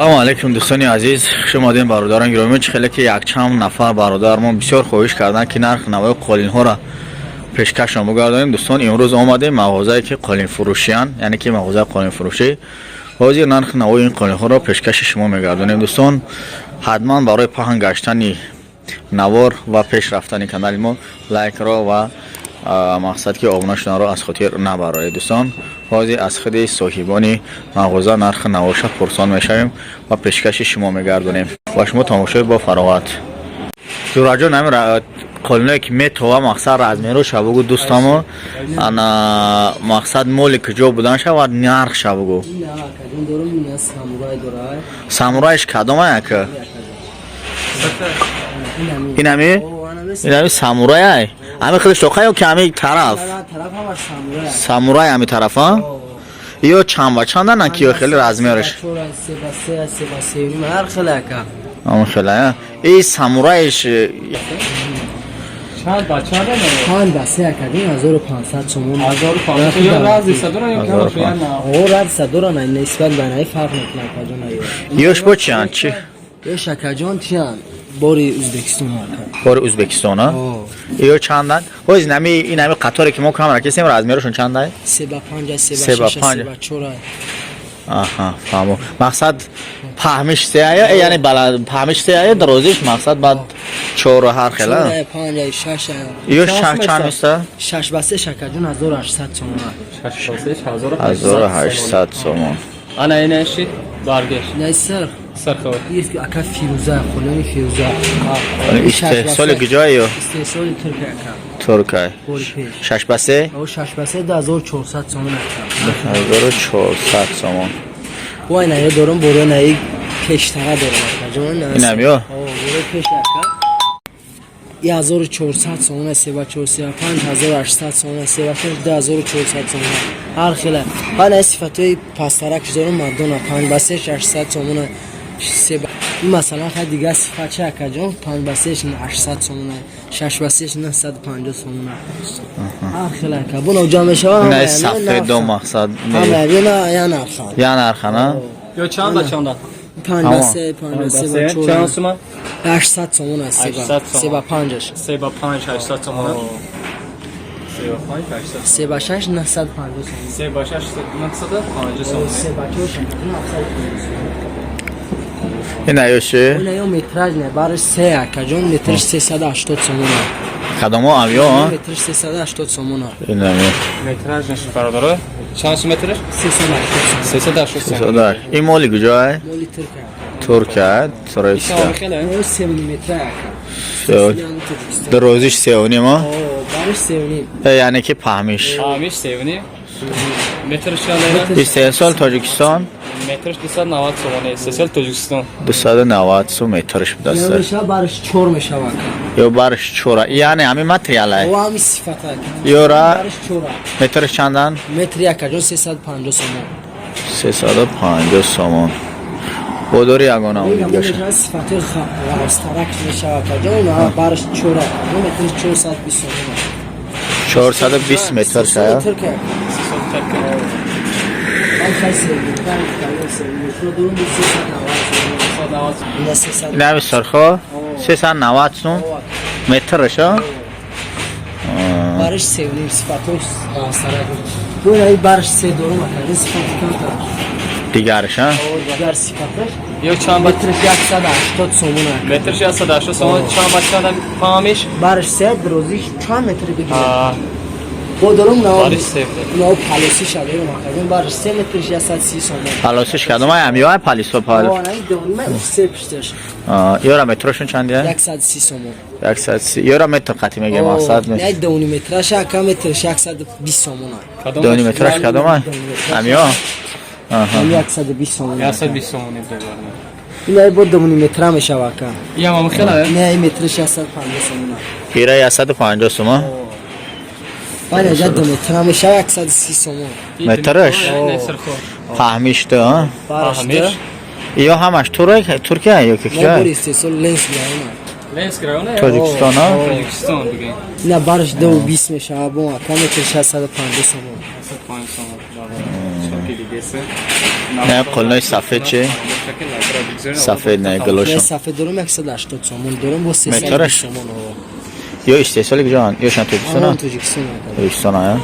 Салому алейкум, дӯстони азиз, хуш омадем, бародарон гиромӣ. Чӣ хеле ки якчанд нафар бародармон бисёр хоҳиш карданд, ки нарх навои қолинҳоро пешкашон бугардонем. Дӯстон, имрӯз омадем мағозае, ки қолинфурӯшиянд, яъне ки мағозаи қолинфурӯшӣ. Ҳозир нархи навои ин қолинҳоро пешкаши шумо мегардонем. Дӯстон, ҳатман барои паҳн гаштани навор ва пеш рафтани канали мо лайкро ва мақсад ки обуна шуданро аз хотир набароед. Дӯстон, ҳозир аз худи соҳибони мағоза нархи навоша пурсон мешавем ва пешкаши шумо мегардонем ва шумо тамошои бо фароғат. Ҷураҷон, ҳамин қолиное ки метова, мақсад, размероша бугу дӯстамо, ана мақсад, моли куҷо буданша ва нархша бугу. Самурайш кадома яка? Инами самурай ай, ҳами худаш тоқа ё ки ҳами тараф самурай, ҳами тарафа ё чанд ба чандана ки ё хеле размераш ҳамон хеле и самурайш? Чанд ба чанд? Панҷ ба се, академ, 1500 сомон. 1500 ё разница дора ё камаш я на? О, разница дора, на, нисбат ба наи фарқ мекунад, акаҷон. Ёш бо чиан чи? Ёш, акаҷон, чиан, бори Ӯзбекистон, ака. Бори Ӯзбекистон, а? Ё чандан ҳоз? Инами, инами қаторе ки мо камера кисем, размерашон чандай? Се ба панҷ, се Се ба ба шаш, панҷ. се ба чор. Аҳа, фаҳмо. Мақсад, паҳмиш сеая, яъне баланд паҳмиш сеая, дарозиш, мақсад, баъд чору ҳар хела. Чор, панҷ, шаш. Ё шаш чанд места? Шаш ба се, акаҷон, 1800 сомон. Шаш ба се, 1800. 1800 сомон. Ана инаши баргеш. Не, сир. Сархо. Ака, фирӯза, қолини фирӯза. Истеҳсоли куҷое ё? Истеҳсоли Туркия, ака. Туркай. Бори пеш. Шаш ба се? О, шаш ба се, 2400 сомон, ака. 1400 сомон. Бо ина дорам, боро наи пештара дорам, акаҷон. Инам ё? О, боро пеш, ака. 1400 сомон, се ба чор, се ба панҷ, 1800 сомон, се ба шаш, 2400 сомон. Ҳар хела. Баъд аз сифатҳои пасттаракш дорам, мардона, панҷ ба се, 600 сомон. Се ба ин, масалан, хай, дигар сифат чи, акаҷон, панҷ ба се, 800 сомон, шаш ба се, 950 сомон. Ҳар хела, ака. Бо ноҷа мешава. Ина сафедо, мақсад. Ҳама я нархан. Я нархана. Ё чанд ба чанда? Панҷ ба се, панҷ ба се ба чор. Чанд суман? 800 сомон аст се ба 800 сомон. се ба панҷаш. Се ба панҷ, 800 сомон. Се ба панҷ, 800. Се ба шаш, 950 сомон. Се ба шаш, 950 сомон. Се ба чор, 750 сомон. Ина ёши? Ина ё метраж не, бараш се, акаҷон, метраш 380 сомон. Кадомо амё? Метраш 380 сомон. Инами. Метраж наш, бародаро. Чанд сум метраш? 380 сомон. 380 сомон. Содар. Ин моли куҷое? Моли Туркия. Туркия, Туркия. Ишам хеле. Ё 3,5 метра, ака. Дарозиш сеуним, а? О, бараш сеуним. Яъне ки паҳмиш. Паҳмиш сеуним. Метраш чанд? Истеҳсол Тоҷикистон. Метраш 290 сомон. Истеҳсол Тоҷикистон. 290 сум метраш будаст. Ё мешава, бараш чор мешава, ака. Ё бараш чора. Яъне ҳамин материалай. О, ҳами сифата, ака. Ёра бараш чора. Метраш чандан? Метри, акаҷон, 350 сомон. 350 сомон. Бодори ягона умедгаша. Мешава, сифати ростарак мешава, акаҷон, бараш чора. Метраш 420 сомон. 420 метр шая. Туркия. Истеҳсол Туркия. Ман хай 3 метр, 3 метр дорум, 390 сомон. Ина 300. Ин ҳами сурхо 390 сум метраш, а? Бараш сеуним, сифатош ростарак. Бо бараш се дорум, акаҷон, сифати камтар. Дигараш, а? Дигар сифаташ. Ё чанд ба Метраш 180 сомон, ака. Метраш 180 сомон, чанд ба чанд паҳмиш? Бараш се, дарозиш чанд метр бигирад? Бо дорум на. Бараш се буда. На, палосиша дорум, акаҷон, бараш се, метраш 130 сомон. Палосиш кадом ай, ами ай палисо пал? О, на, донма се пишташ. Ёра метрошон чанд я? 130 сомон. 130. Ёра метр қати меге, мақсад. Не, дони метраш, ака, метраш 120 сомон. Дони метраш кадом ай? Амиё? Аҳа. Ами 120 сомон. 120 сомон буда. Ина бо дони метра мешава, ака. Я мам хела. Не, метраш 150 сомон. Ира 150 сомон. Баъд аз ду метра мешава 130 сомон. Метраш? Не, сирхо. Фаҳмиш ту, а? Фаҳмиш. Ё ҳамаш Туркия ё ки Не, куҷо? бори истеҳсол Ленск района. Ленск района? Тоҷикистон, а? Тоҷикистон бигӯем. Ина бараш 2,20 мешава, бо ака, метр 650 сомон. 150 сомон. Не, қолинои сафед чи? Сафед не, Не, гулошон. сафед дорум 180 сомон дорум, бо 320 Метраш? сомон. О. Ё истеҳсоли куҷоанд? Ё шан Тоҷикистона? Ҳамон Тоҷикистон, ака. Тоҷикистона, я?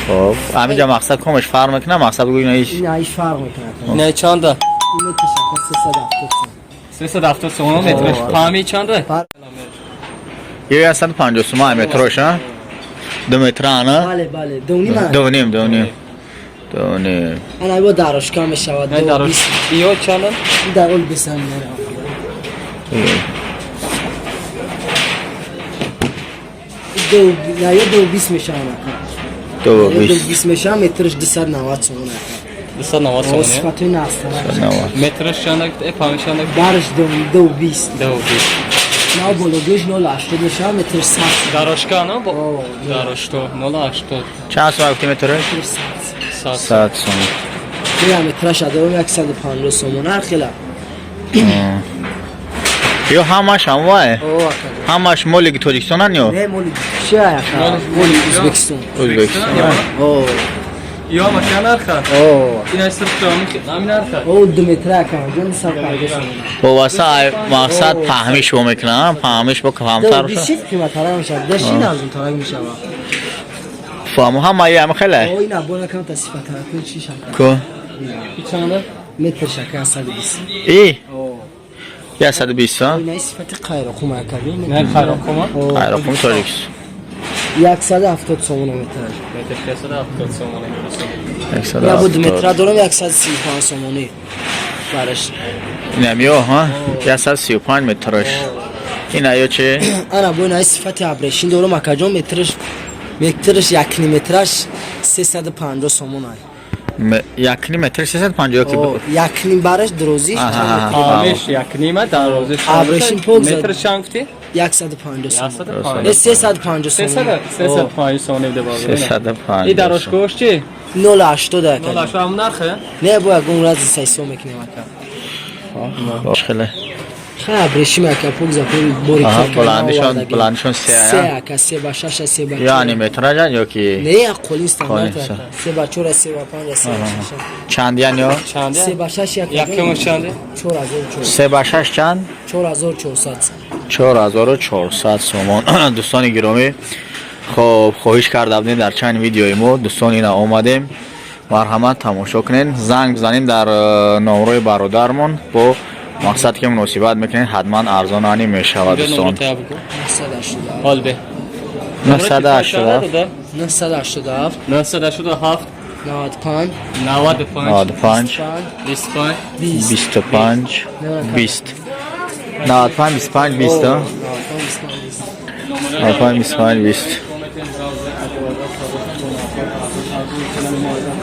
Хоб, ҳаминҷа мақсад комаш фарқ мекунад, мақсад гӯй ина иш. Ин ай фарқ мекунад, ака. Не, чанда? Ин метрш, ака, 370 сом. 370 сомон метраш. Пами чанда? Ё 150 сомон метрош, а? 2 метра, ана? Бале, бале, дуним. 2.5, 2.5. 2.5. Ана бо дарошка мешавад. Не, дарош. Ё чанда? Дар ол бисам мерам. Ду, на, ё 2.20 мешавад, ака. Ду Ё ду бист. бист мешавад, метрш 290 сомон, ака. 290 О, сомон. сифатои нағзтарак. Навад. Метраш чанда? Пами чанда? Барш 2.20. 2.20. На, бологиш 0.80 мешавад, метрш 100. Дарошка, но? О, Дарошто 0.80. Чанд сомон гуфти метрош? Метрш 100. 100. 100 сомон. Я метраш дорум 150 сомон, ҳар хела. Ё ҳамаш ҳамвае? О, ака. Ҳамаш моли Тоҷикистонанд ё? Не, моли чи, ака? Моли Ӯзбекистон. Ӯзбекистон. О, Ё маша нарха? о. Ина сирф ҳамин нарха. О, 2 метра, ака, ҷон, 150 сомон. Бо васа мақсад паҳмиш бо мекунам, паҳмиш бо камтар. Ду бисит қиматтарак мешавад, дашин арзонтарак мешавад. Фаҳму, ҳамаи ҳама хеле? О, ина бона камта сифаттарак чи, шака. Ку? И чанда? Метр, шака, 120. И? О. 120, а? Ина сифати қайроқум, ака. Не, хайроқума? Хайроқум Тоҷикистон. 170 сомон метраш. Метр 170 сомон. Я бо 2 170. метра дорам 135 сомонӣ бараш. Инам ё, ҳа? 135 метраш. Ина ё чи? Ана бо ина сифати абрешин дорам, акаҷон, метраш 1.5 метраш 350 сомон ай. 1.5 метр 350 ки? О, 1.5 бараш дурозиш. Аҳа. Памиш 1.5, дарозиш. Абрешин пок зад. Метр чанд гуфти? 150 сомон. 150. Не, 350 сомон. 300, 350 сомон де бозор. 350. И дарошкош чи? 0.80, ака. 0.80 ҳам нархе? Не, бо ягон рази сайсо мекунем, ака. Хеле. Хай, абрешим, ака, пок запори бори. Аҳа, баландишон се, се, а? ака, се ба шаш, се ба Яъне метражан ё ки? Не, қолин стандарт, Қолин, ака. Се ба чор, се ба панҷ, се ба шаш. Чанд ян ё? Чанд? Се ба шаш, ака. Якумаш чанд? 4400. Се ба шаш чанд? 4400. 4400 сомон. Дӯстони гиромӣ, хоб, хоҳиш карда будем дар чанд видеои мо, дӯстон, ина омадем, марҳамат, тамошо кунед, занг бизанем дар номрои бародармон, бо мақсад ки муносибат мекунед, ҳатман арзонани мешавад, дӯстон. 987. Ҳол бе. 987. 987. 987. 95. 95. 95. 25. 20. 25 20 95 25 20, а? 95 25 20. 95 25 20.